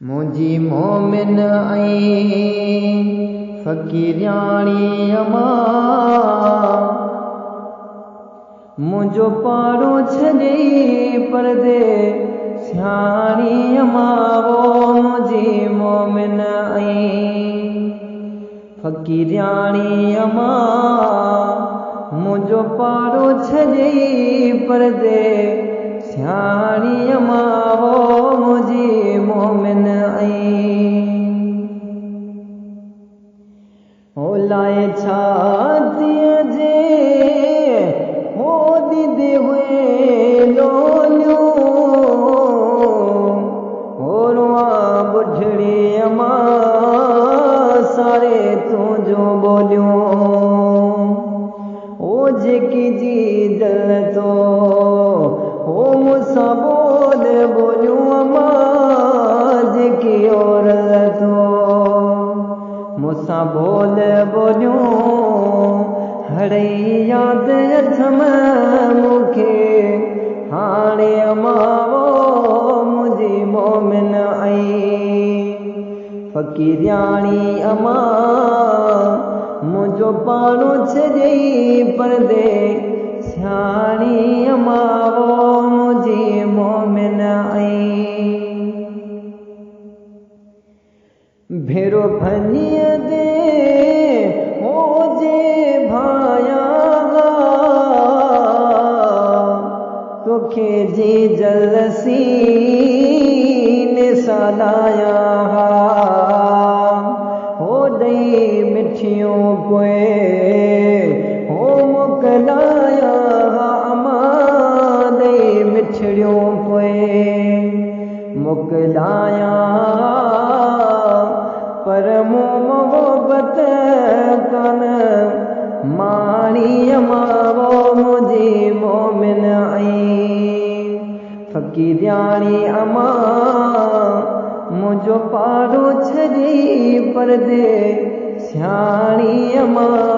منهنجي مومن ۽ فقيرياڻي امان، منهنجو پاڙو ڇڏي پردي سياڻي امان، وو منهنجي مومن ۽ فقيرياڻي امان، منهنجو پاڙو ڇڏي پردي سياڻي امان، وو منهنجي مومن ۽ لاءِ ڇاتيءَ جي هو ديدي هئي لوليون، هو رئان ٻڍڙي امان ساري تنهنجو ٻوليون، او جيڪي جي دل ٿو هو مون سان ٻول ٻوليون امان، جيڪي اورل ٿو مون سان ٻول ٻوليون، هڙئي ياد اٿم مون کي هاڻي امان، وو منهنجي مومن ۽ فقيرياڻي امان، منهنجو پاڙو ڇڏي پردي سياڻي امان، وو منهنجي مومن ۽ ڀيرو ڀنيءَ the هو جي ڀايا توکي جي جلسين سالايا هو ڏئي مٺيون پوءِ هو موڪلايا امان، ڏئي مٺڙيون پوءِ موڪلايا، پر مون محبت ڪانه ماڻي امان، وو منهنجي مومن ۽ فقيرياڻي امان، منهنجو پاڙو ڇڏي پردي سياڻي امان،